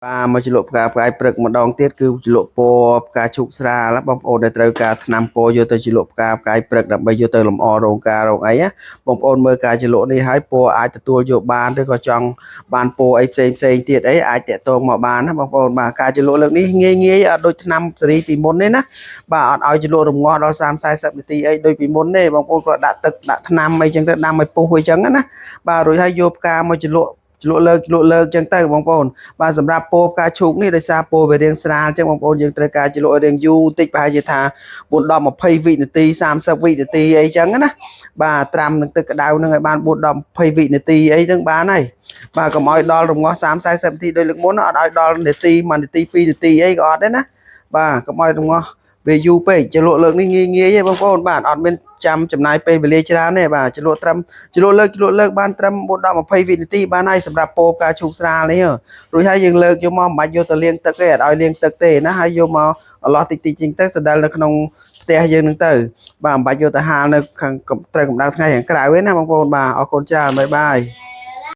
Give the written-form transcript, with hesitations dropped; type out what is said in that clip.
បាទមកជ្រលក់ផ្កាផ្កាយព្រឹកម្ដងទៀតគឺជ្រលក់ពណ៌ផ្កាឈូកស្រាលបងប្អូនដែលត្រូវការថ្នាំពណ៌យកទៅជ្រលក់ផ្កាផ្កាយព្រឹកដើម្បីយកទៅលម្អរោងការរោងអីណាបងប្អូនមើលការជ្រលក់នេះហើយពណ៌អាចទទួលយកបានឬក៏ចង់បានពណ៌អីផ្សេងផ្សេងទៀតអីអាចតាក់ទងមកបានណាបងប្អូនបាទការជ្រលក់លើកនេះងាយងាយអត់ដូចថ្នាំសេរីពីមុនទេណាបាទអត់ឲ្យជ្រលក់រងាស់ដល់30 40នាទីអីដូចពីមុនទេបងប្អូនគាត់ដាក់ទឹកដាក់ថ្នាំអីចឹងទៅដាំឲ្យពុះអីចឹងណាបាទរួចហើយយកផ្កាមកជ្រលក់ជ្រលក់លើកជ្រលក់លើកចឹងទៅបងប្អូន បាទសម្រាប់ពោផ្កាឈូកនេះដោយសារពោវារាងស្រាលអញ្ចឹងបងប្អូនយើងត្រូវការជ្រលក់ឲ្យរាងយូរតិចប្រហែលជាថា4 10 20វិនាទី30វិនាទីអីចឹងណាបាទត្រាំនឹងទឹកក្តៅនឹងឲ្យបាន4 10 20វិនាទីអីចឹងបានហើយបាទកុំឲ្យដល់រងាស់30 40នាទីដោយលើកមុនអត់ឲ្យដល់នាទី1នាទី2នាទីអីក៏អត់ដែរណាបាទកុំឲ្យរងាស់វាយូរពេកជ្រលក់លើកនេះងាយងាយទេបងប្អូនបាទអត់មានចាំចំណាយពេលវេលាច្រើនទេបាទជ្រលក់ត្រឹមជ្រលក់លើកជ្រលក់លើកបានត្រឹម4 10 20វិនាទីបានហើយសម្រាប់ពោផ្កាឈូកស្រាលនេះហ៎ រួចហើយយើងលើកយកមកមិនបាច់យកទៅលាងទឹកទេអត់ឲ្យលាងទឹកទេណាហើយយកមកអឡោះតិចតិចជាងទៅសដិលនៅក្នុងផ្ទះយើងនឹងទៅបាទមិនបាច់យកទៅហាលនៅខាងត្រូវកម្ដៅថ្ងៃខាងក្រៅទេណាបងប្អូនបាទអរគុណច្រើន bye bye.